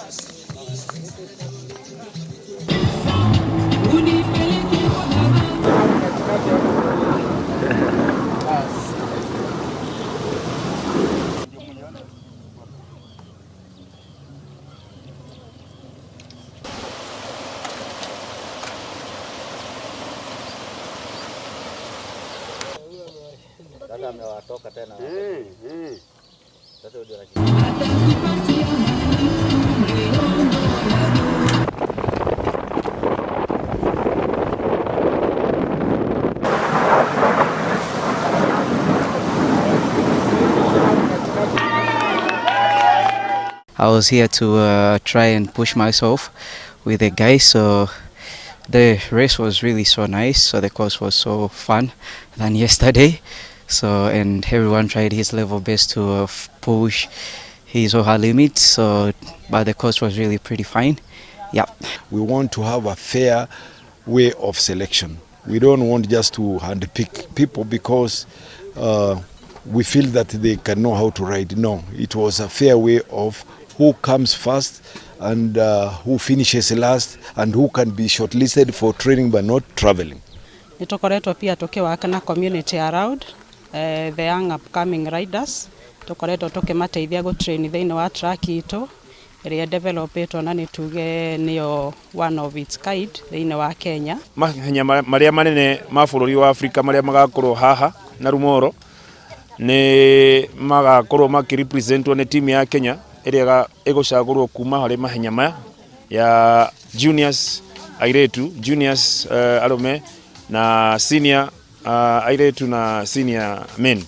Sasa amewatoka tena. Sasa ndio. I was here to try and push myself with the guys. So the race was really so nice. So the course was so fun than yesterday. So and everyone tried his level best to push his or her limits. So but the course was really pretty fine. Yeah. We want to have a fair way of selection. We don't want just to handpick people because we feel that they can know how to ride. No, it was a fair way of who comes first and who finishes last and who can be shortlisted for training but not traveling. Nä tå koretwo pia tå kä waka na community around the young upcoming riders, tå koretwo tå kä mateithia gå train thä inä wa track itå ĩrĩa developĩtwo na nĩ tuge nĩyo one of its kind thĩinĩ wa Kenya. Mahenya marĩa manene ma bũrũri wa Afrika marĩa magakorwo haha Narumoro nĩ magakorwo makĩrepresentwo nĩ timu ya Kenya ĩrĩa ĩgũcagũrwo kuma harĩ mahenya maya ya juniors airĩtu, juniors arũme na senior airĩtu na senior men.